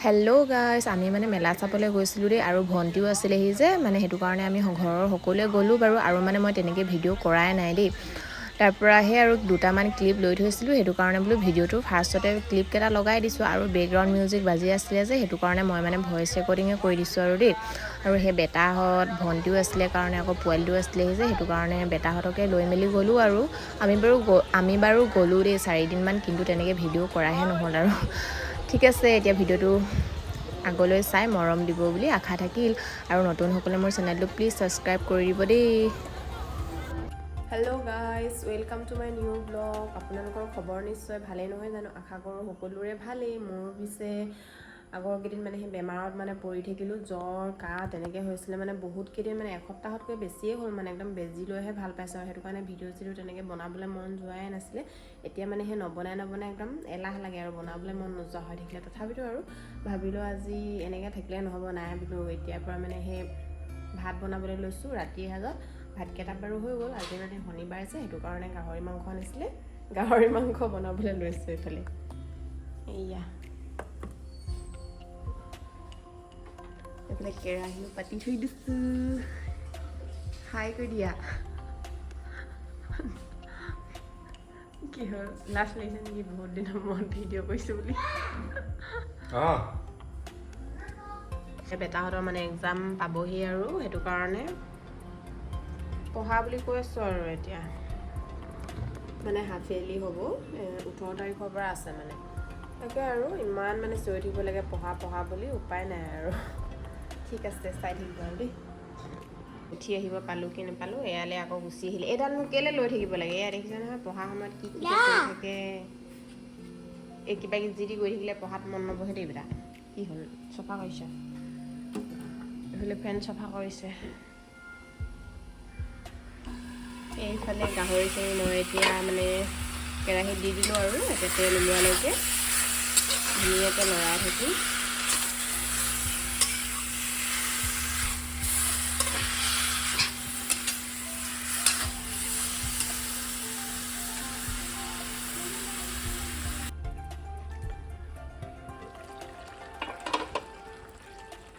Hello' guys, আমি মানে মেলা চাবলৈ গৈছিলোঁ দেই। আৰু ভণ্টিও আছিলেহি যে, মানে সেইটো কাৰণে আমি ঘৰৰ সকলোৱে গ'লোঁ বাৰু। আৰু মানে মই তেনেকৈ ভিডিঅ' কৰাই নাই দেই। তাৰপৰা সেই আৰু দুটামান ক্লিপ লৈ থৈছিলোঁ, সেইটো কাৰণে বোলো ভিডিঅ'টো ফাৰ্ষ্টতে ক্লিপকেইটা লগাই দিছোঁ। আৰু বেকগ্ৰাউণ্ড মিউজিক বাজি আছিলে যে, সেইটো কাৰণে মই মানে ভইচ ৰেকৰ্ডিঙে কৰি দিছোঁ আৰু দেই। আৰু সেই বেটাহঁত, ভণ্টিও আছিলে কাৰণে, আকৌ পোৱালিটো আছিলেহি যে, সেইটো কাৰণে বেটাহঁতকে লৈ মেলি গ'লোঁ। আৰু আমি বাৰু গ'লোঁ দেই 4 দিনমান, কিন্তু তেনেকৈ ভিডিঅ' কৰাহে নহ'ল আৰু। ঠিক আছে, এতিয়া ভিডিঅ'টো আগলৈ চাই মৰম দিব বুলি আশা থাকিল। আৰু নতুনসকলে মোৰ চেনেলটো প্লিজ ছাবস্ক্ৰাইব কৰি দিব দেই। Hello guys, welcome to my new vlog. আপোনালোকৰ খবৰ নিশ্চয় ভালেই নহয় জানো? আশা কৰোঁ সকলোৰে ভালেই। মোৰ পিছে আগৰ কেইদিন মানে সেই বেমাৰত মানে পৰি থাকিলোঁ। জ্বৰ, কাহ তেনেকৈ হৈছিলে মানে বহুত কেইদিন, মানে এসপ্তাহতকৈ বেছিয়ে হ'ল। মানে একদম বেজি লৈহে ভাল পাইছোঁ আৰু সেইটো কাৰণে ভিডিঅ' চিডিঅ' তেনেকৈ বনাবলৈ মন যোৱাই নাছিলে। এতিয়া মানে সেই নবনাই নবনাই একদম এলাহ লাগে আৰু বনাবলৈ মন নোযোৱা হৈ থাকিলে। তথাপিতো আৰু ভাবিলোঁ, আজি এনেকৈ থাকিলে নহ'ব, নাই বোলো এতিয়াৰ পৰা মানে সেই ভাত বনাবলৈ লৈছোঁ। ৰাতিৰ সাজত ভাতকেইটা বাৰু হৈ গ'ল। আজি মানে শনিবাৰ যে, সেইটো কাৰণে গাহৰি মাংস আনিছিলে, গাহৰি মাংস বনাবলৈ লৈছোঁ। এইফালে এইয়া এইফালে কেৰাহীও পাতি থৈ দিছোঁ। হাই কৈ দিয়া। কি হ'ল, লাজ লাগিছে নেকি বহুত দিনৰ মূৰত ভিডিঅ' কৰিছোঁ বুলি? অঁ। বেটাহঁতৰ মানে এক্সাম পাবহি আৰু সেইটো কাৰণে পঢ়া বুলি কৈ আছোঁ। আৰু এতিয়া মানে হাফ ইয়াৰলি হ'ব, 18 তাৰিখৰ পৰা আছে। মানে তাকে আৰু ইমান মানে চিঞৰি থাকিব লাগে পঢ়া পঢ়া বুলি, উপায় নাই আৰু। ঠিক আছে, চাই থাকিব আৰু দেই। উঠি আহিব পালোঁ কি নাপালোঁ, এয়ালৈ আকৌ গুচি আহিলে। এইডালনো কেলৈ লৈ থাকিব লাগে? এয়া দেখিছে নহয়, পঢ়া সময়ত কি কি যে কৰি থাকে। এই কিবা কিবি যি টি কৰি থাকিলে পঢ়াত মন নবহে দেই বেটা। কি হ'ল? চফা কৰিছে এইফালে, ফেন চফা কৰিছে এইফালে। গাহৰিখিনি মই এতিয়া মানে কেৰাহীত দি দিলোঁ আৰু এতিয়া তেল ওলোৱালৈকে ধুনীয়াকৈ লৰাই থাকিম।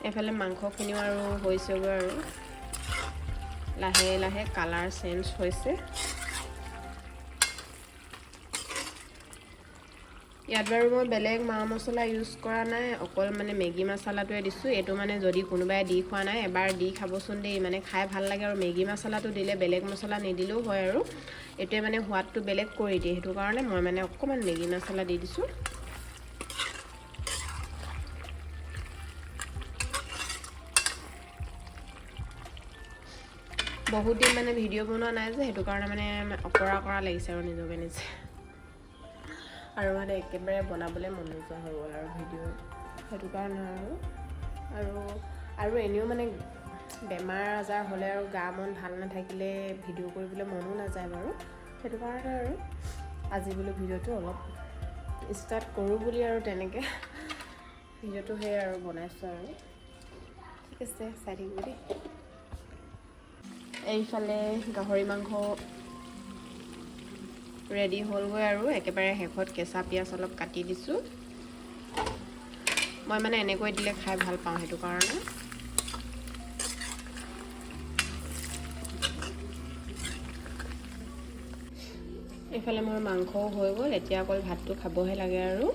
এইফালে মাংসখিনিও আৰু হৈছেগৈ আৰু লাহে লাহে কালাৰ চেঞ্জ হৈছে। ইয়াত বাৰু মই বেলেগ মা মছলা ইউজ কৰা নাই, অকল মানে মেগী মছলাটোৱে দিছোঁ। এইটো মানে যদি কোনোবাই দি খোৱা নাই, এবাৰ দি খাবচোন দেই, মানে খাই ভাল লাগে। আৰু মেগী মছলাটো দিলে বেলেগ মছলা নিদিলেও হয় আৰু এইটোৱে মানে সোৱাদটো বেলেগ কৰি দিয়ে। সেইটো কাৰণে মই মানে অকণমান মেগী মছলা দি দিছোঁ। বহুত দিন মানে ভিডিঅ' বনোৱা নাই যে, সেইটো কাৰণে মানে অকৰা অকৰা লাগিছে আৰু নিজকে নিজে। আৰু মানে একেবাৰে বনাবলৈ মন নোযোৱা হৈ গ'ল আৰু ভিডিঅ', সেইটো কাৰণে আৰু এনেও মানে বেমাৰ আজাৰ হ'লে আৰু গা মন ভাল নাথাকিলে ভিডিঅ' কৰিবলৈ মনো নাযায় বাৰু। সেইটো কাৰণে আৰু আজি বোলো ভিডিঅ'টো অলপ ষ্টাৰ্ট কৰোঁ বুলি আৰু তেনেকৈ ভিডিঅ'টো সেই আৰু বনাইছোঁ আৰু। ঠিক আছে, চাই থাকিব দেই। এইফালে গাহৰি মাংস ৰেডি হ'লগৈ আৰু একেবাৰে শেষত কেঁচা পিঁয়াজ অলপ কাটি দিছোঁ। মই মানে এনেকৈ দিলে খাই ভাল পাওঁ, সেইটো কাৰণে। এইফালে মোৰ মাংসও হৈ গ'ল, এতিয়া অকল ভাতটো খাবহে লাগে আৰু।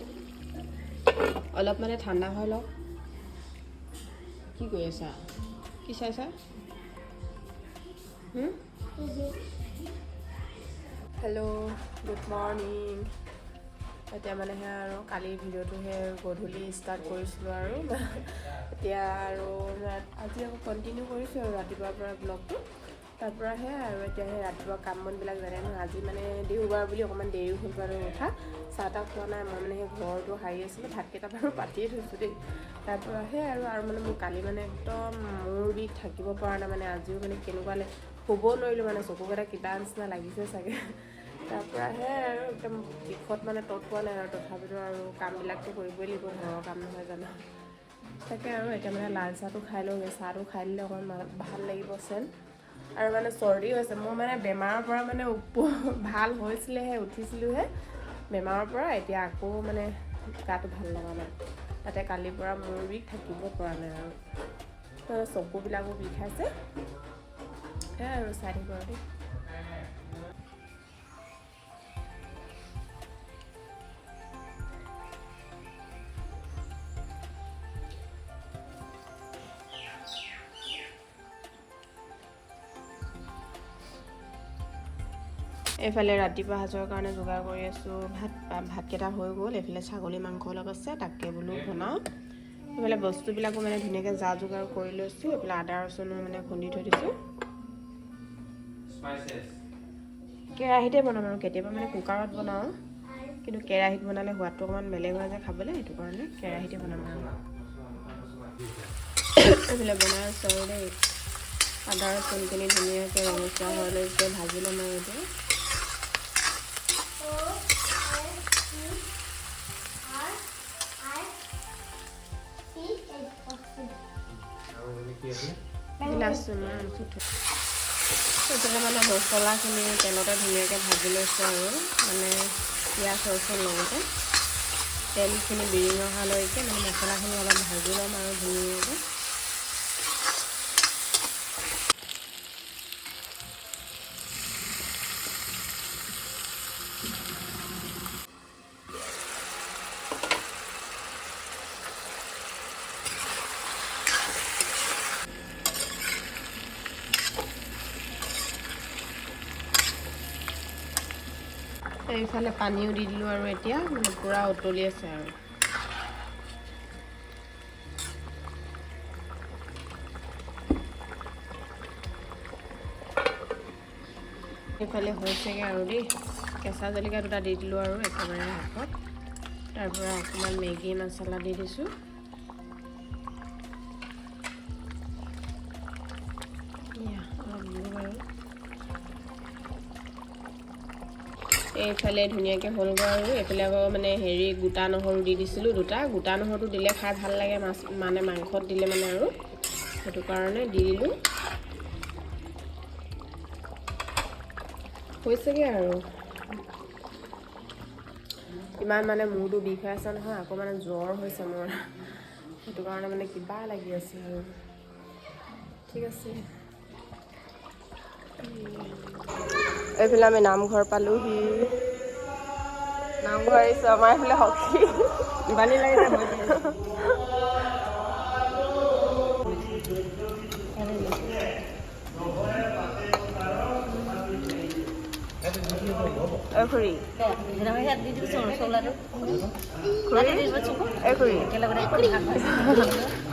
অলপ মানে ঠাণ্ডা হৈ লওক। কি কৰি আছা? কি চাইছা? Hello, good morning. এতিয়া মানে সেয়া আৰু কালিৰ ভিডিঅ'টো সেই গধূলি ষ্টাৰ্ট কৰিছিলোঁ আৰু এতিয়া আৰু আজি আকৌ কণ্টিনিউ কৰিছোঁ আৰু ৰাতিপুৱাৰ পৰা ব্লগটো। তাৰপৰা সেয়াই আৰু এতিয়া সেই ৰাতিপুৱা কাম বনবিলাক জানে নহয়। আজি মানে দেওবাৰ বুলি অকণমান দেৰিও হ'ল বাৰু উঠা। চাহ তাহ খোৱা নাই মই, মানে সেই ঘৰটো সাৰি আছিলোঁ। ভাতকেইটা বাৰু পাতিয়ে থৈছোঁ দেই। তাৰপৰা সেয়াই আৰু মানে মোৰ কালি মানে একদম মূৰ বিষ, থাকিব পৰা নাই। মানে আজিও মানে কেনেকুৱা লাগে, শুব নোৱাৰিলোঁ, মানে চকুকেইটা কিবা নিচিনা লাগিছে চাগে। তাৰপৰা সেয়াই আৰু একদম বিষত মানে তত পোৱা নাই আৰু তথাপিতো আৰু কামবিলাকতো কৰিবই লাগিব, ঘৰৰ কাম নহয় জানো? তাকে আৰু এতিয়া মানে লাল চাহটো খাই লওঁগৈ। চাহটো খাই দিলে অকণমান ভাল লাগিব চেন। আৰু মানে চৰ্দি হৈছে মোৰ, মানে বেমাৰৰ পৰা মানে ভাল হৈছিলেহে, উঠিছিলোঁহে বেমাৰৰ পৰা, এতিয়া আকৌ মানে গাটো ভাল লগা নাই। তাতে কালিৰ পৰা মূৰ বিষ থাকিব পৰা নাই আৰু মানে চকুবিলাকো বিষাইছে। সেয়াই আৰু চাই থাকিব আৰু দেই। এইফালে ৰাতিপুৱা সাজৰ কাৰণে যোগাৰ কৰি আছোঁ। ভাতকেইটা হৈ গ'ল। এইফালে ছাগলী মাংস অলপ আছে, তাকে বোলো বনাওঁ। এইফালে বস্তুবিলাকো মানে ধুনীয়াকৈ যা যোগাৰ কৰি লৈছোঁ। এইফালে আদা ৰচুনো মানে খুন্দি থৈ দিছোঁ। কেৰাহীতে বনাম আৰু কেতিয়াবা মানে কুকাৰত বনাওঁ, কিন্তু কেৰাহীত বনালে সোৱাদটো অকণমান বেলেগ হৈ যায় খাবলৈ, সেইটো কাৰণে কেৰাহীতে বনাম আৰু। এইফালে বনাই আছোঁ আৰু দেই। আদা ৰচুনখিনি ধুনীয়াকৈ ৰঙচুৱা হোৱালৈকে ভাজি ল'ম আৰু এতিয়া। এইফালে মানে মছলাখিনি তেলতে ধুনীয়াকৈ ভাজি লৈছোঁ আৰু মানে পিঁয়াজ ৰচুন লগতে তেলখিনি বিৰিঙ অহালৈকে মানে মছলাখিনি অলপ ভাজি ল'ম আৰু ধুনীয়াকৈ। এইফালে পানীও দি দিলোঁ আৰু এতিয়া মানে পূৰা উতলি আছে আৰু। এইফালে হৈছেগৈ আৰু দেই। কেঁচা জলকীয়া দুটা দি দিলোঁ আৰু একেবাৰে শেষত। তাৰপৰা অকণমান মেগী মছলা দি দিছোঁ। অলপ দিলোঁ বাৰু। এইফালে ধুনীয়াকৈ হ'লগৈ আৰু। এইফালে আকৌ মানে হেৰি গোটা নহৰু দি দিছিলোঁ দুটা। গোটা নহৰুটো দিলে খাই ভাল লাগে, মাছ মানে মাংসত দিলে মানে আৰু সেইটো কাৰণে দি দিলোঁ। হৈছেগৈ আৰু। ইমান মানে মূৰটো বিষ হৈ আছে নহয়, আকৌ মানে জ্বৰ হৈছে মোৰ, সেইটো কাৰণে মানে কিবা লাগি আছে আৰু। ঠিক আছে। এইফালে আমি নামঘৰ পালোহি। নামঘৰ আহিছোঁ আমাৰ এইফালে সখী বালি লাগিছে। খুৰী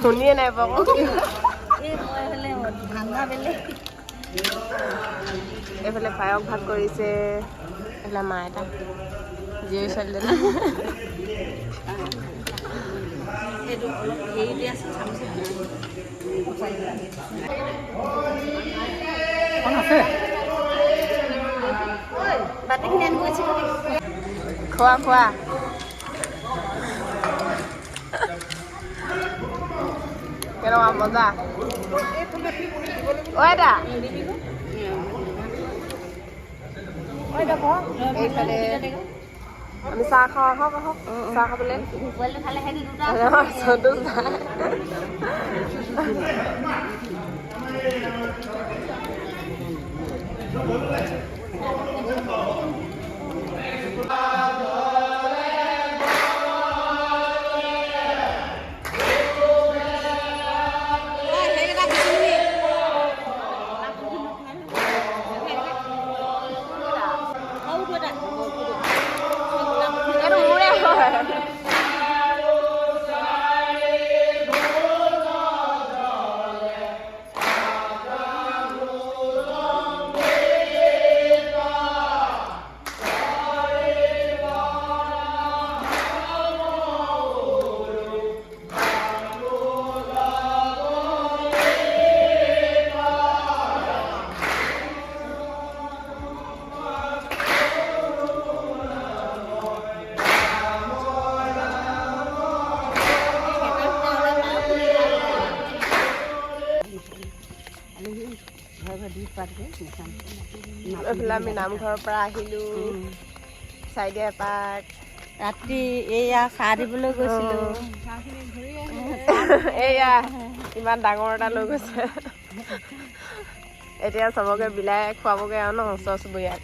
শুনিয়ে নাই পোৱা। এইফালে পায়স ভাগ কৰিছে। এইফালে মা এটা জীয়ৰী ছোৱালীজনী। খোৱা খোৱা। কেনেকুৱা মজা। ঐ দা এইফালে আমি চাহ খাওঁ। আহক আহক চাহ খাবলৈ। এইফালে আমি নামঘৰৰ পৰা আহিলোঁ। চাই দিয়া এপাক। ৰাতি এয়া চাহ দিবলৈ গৈছিলোঁ। এয়া ইমান ডাঙৰ এটা লৈ গৈছে, এতিয়া চবকে বিলাই খুৱাবগৈ আৰু ন ওচৰ চুবুৰীয়াক।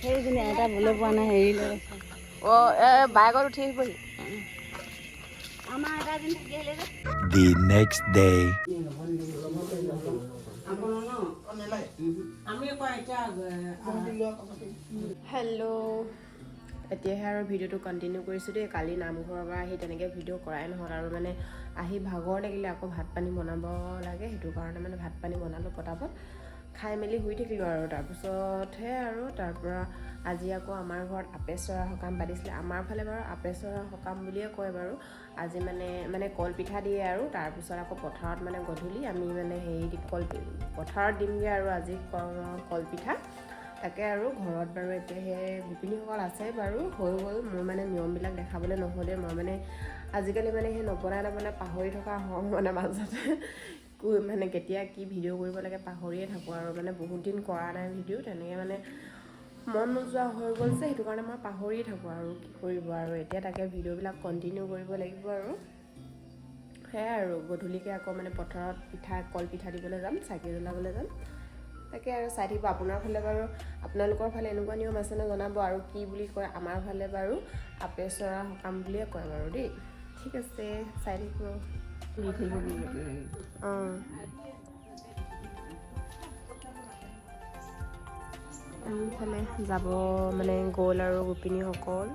সেইজনী এটা বোলে পোৱা নাই, হেৰি লৈ গৈছে। অ' এই বাইকত উঠি আহিবহি। আমাৰ এটা এজনী থাকি আহিলে যে। The next day. Hello, এতিয়াহে আৰু ভিডিঅ'টো কণ্টিনিউ কৰিছোঁ দেই। কালি নামঘৰৰ পৰা আহি তেনেকৈ ভিডিঅ' কৰাই নহ'ল আৰু মানে আহি ভাগৰ লাগিলে, আকৌ ভাত পানী বনাব লাগে, সেইটো কাৰণে মানে ভাত পানী বনালোঁ পটাপট, খাই মেলি শুই থাকিলোঁ আৰু। তাৰপিছতহে আৰু তাৰপৰা আজি আকৌ আমাৰ ঘৰত আপেচৰা সকাম পাতিছিলে। আমাৰ ফালে বাৰু আপেচৰা সকাম বুলিয়ে কয় বাৰু। আজি মানে মানে কলপিঠা দিয়ে আৰু তাৰপিছত আকৌ পথাৰত মানে গধূলি আমি মানে হেৰি কল পথাৰত দিমগৈ আৰু আজি কলপিঠা। তাকে আৰু ঘৰত বাৰু এতিয়া সেই গোপিনীসকল আছে বাৰু, হৈ গ'ল। মোৰ মানে নিয়মবিলাক দেখাবলৈ নহ'লে, মই মানে আজিকালি মানে সেই নবনাই নবনাই পাহৰি থকা হওঁ, মানে মাজতে মানে কেতিয়া কি ভিডিঅ' কৰিব লাগে পাহৰিয়ে থাকোঁ আৰু মানে বহুত দিন কৰা নাই ভিডিঅ' তেনেকৈ, মানে মন নোযোৱা হৈ গ'ল যে, সেইটো কাৰণে মই পাহৰিয়ে থাকোঁ আৰু কি কৰিব আৰু। এতিয়া তাকে ভিডিঅ'বিলাক কণ্টিনিউ কৰিব লাগিব আৰু। সেয়াই আৰু গধূলিকৈ আকৌ মানে পথাৰত পিঠা কলপিঠা দিবলৈ যাম, চাকি জ্বলাবলৈ যাম, তাকে আৰু চাই থাকিব। আপোনাৰ ফালে বাৰু আপোনালোকৰ ফালে এনেকুৱা নিয়ম আছেনে জনাব, আৰু কি বুলি কয়। আমাৰ ফালে বাৰু আপেচৰা সকাম বুলিয়ে কয় বাৰু দেই। ঠিক আছে, চাই থাকিব। অঁ, এইফালে যাব মানে গ'ল আৰু গোপিনীসকল।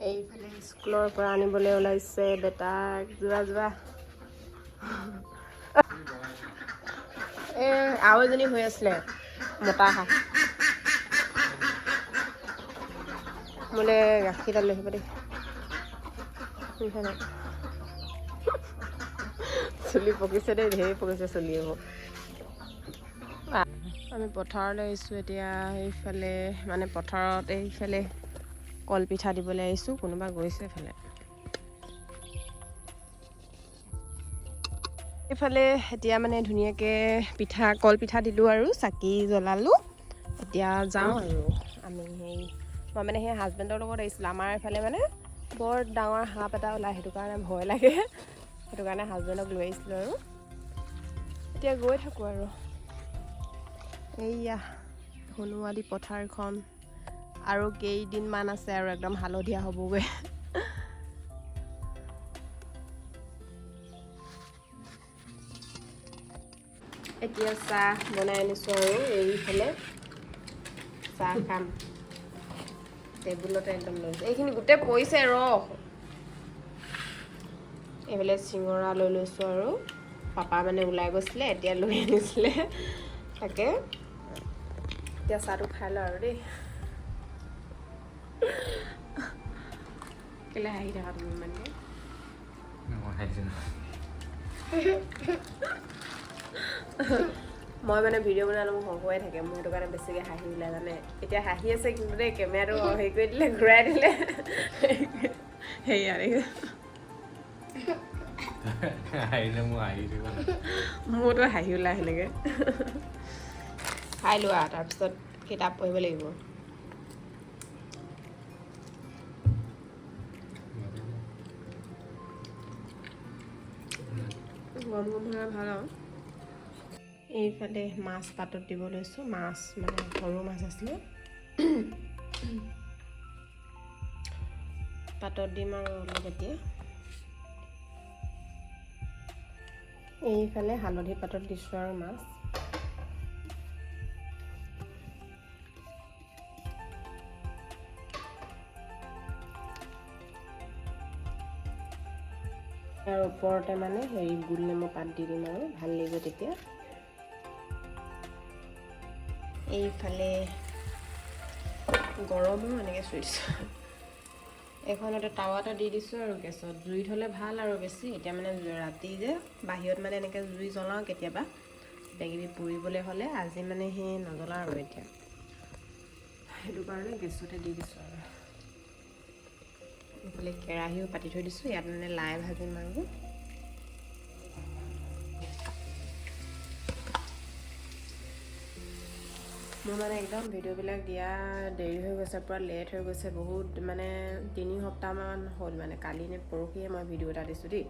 এইফালে স্কুলৰ পৰা আনিবলৈ ওলাইছে বেটাক। যোৱা যোৱা। এই আৰু এজনী হৈ আছিলে মতা হাঁহ। মোলৈ গাখীৰডাল লৈ আহিব দেই। শুনিছা নাই? চুলি পকিছে দেই, ঢেৰ পকিছে চুলি এইবোৰ। আমি পথাৰলৈ আহিছোঁ এতিয়া। এইফালে মানে পথাৰত এইফালে কলপিঠা দিবলৈ আহিছোঁ, কোনোবা গৈছে এইফালে। এইফালে এতিয়া মানে ধুনীয়াকৈ পিঠা কলপিঠা দিলোঁ আৰু চাকি জ্বলালোঁ। এতিয়া যাওঁ আৰু আমি। সেই মই মানে সেই হাজবেণ্ডৰ লগত আহিছিলোঁ। আমাৰ এইফালে মানে বৰ ডাঙৰ সাপ এটা ওলায়, সেইটো কাৰণে ভয় লাগে, সেইটো কাৰণে হাজবেণ্ডক লৈ আহিছিলোঁ আৰু। এতিয়া গৈ থাকোঁ আৰু। এইয়া ধনুৱালি পথাৰখন, আৰু কেইদিনমান আছে আৰু একদম হালধীয়া হ'বগৈ। এতিয়া চাহ বনাই আনিছোঁ আৰু এইফালে চাহ খাম। টেবুলতে একদম লৈছোঁ, এইখিনি গোটেই পৰিছে ৰস। এইফালে চিঙৰা লৈ লৈছোঁ আৰু পাপা মানে ওলাই গৈছিলে, এতিয়া লৈ আনিছিলে। তাকে এতিয়া চাহটো খাই লওঁ আৰু দেই। কেলে হাঁহি থাকা তুমি ইমানকৈ? মই মানে ভিডিঅ' বনালে মোক হহুৱাই থাকে, মোৰ সেইটো কাৰণে বেছিকৈ হাঁহি ওলাই জানে। এতিয়া হাঁহি আছে কিন্তু দেই, কেমেৰাটো হেৰি কৰি দিলে, ঘূৰাই দিলে, সেয়া মোৰতো হাঁহি ওলাই সেনেকৈ। খাই লোৱা, তাৰপিছত কিতাপ পঢ়িব লাগিব। গৰম গৰম হ'লে ভাল আৰু। এইফালে মাছ পাতত দিব লৈছোঁ। মাছ মানে সৰু মাছ আছিলে, পাতত দিম আৰু অলপ এতিয়া। এইফালে হালধি পাতত দিছোঁ আৰু মাছ। ইয়াৰ ওপৰতে মানে হেৰি গোল নেমু পাত দি দিম আৰু ভাল লাগিব তেতিয়া। এইফালে গৰমো এনেকৈ চুই দিছোঁ। এইখনতে টাৱাটা দি দিছোঁ আৰু গেছত জুইত হ'লে ভাল আৰু বেছি। এতিয়া মানে ৰাতি যে বাহিৰত মানে এনেকৈ জুই জ্বলাওঁ কেতিয়াবা কিবা কিবি পুৰিবলৈ হ'লে, আজি মানে সেই নজ্বলাওঁ আৰু এতিয়া, সেইটো কাৰণে গেছতে দি দিছোঁ আৰু। এইফালে এইফালে কেৰাহীও পাতি থৈ দিছোঁ, ইয়াত মানে লাই ভাজিম আৰু। মোৰ মানে একদম ভিডিঅ'বিলাক দিয়া দেৰি হৈ গৈছে, পূৰা লেট হৈ গৈছে বহুত, মানে 3 সপ্তাহমান হ'ল, মানে কালি নে পৰহিয়ে মই ভিডিঅ' এটা দিছোঁ দেই।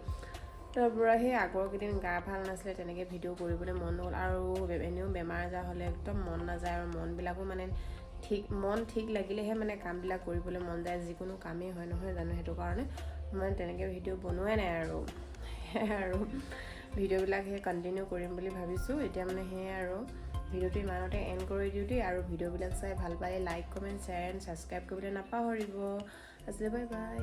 তাৰপৰা সেই আগৰ কেইদিন গা ভাল নাছিলে, তেনেকৈ ভিডিঅ' কৰিবলৈ মন নগ'ল। আৰু এনেও বেমাৰ আজাৰ হ'লে একদম মন নাযায় আৰু মনবিলাকো মানে ঠিক, মন ঠিক লাগিলেহে মানে কামবিলাক কৰিবলৈ মন যায়, যিকোনো কামেই হয়, নহয় জানো? সেইটো কাৰণে মানে তেনেকৈ ভিডিঅ' বনোৱাই নাই আৰু। সেয়াই আৰু, ভিডিঅ'বিলাক সেই কণ্টিনিউ কৰিম বুলি ভাবিছোঁ। এতিয়া মানে সেয়াই আৰু, ভিডিঅ'টো ইমানতে এণ্ড কৰি দিওঁ দেই। আৰু ভিডিঅ'বিলাক চাই ভাল পালে like, comment, share and subscribe কৰিবলৈ নাপাহৰিব। আজিলৈ বাই বাই।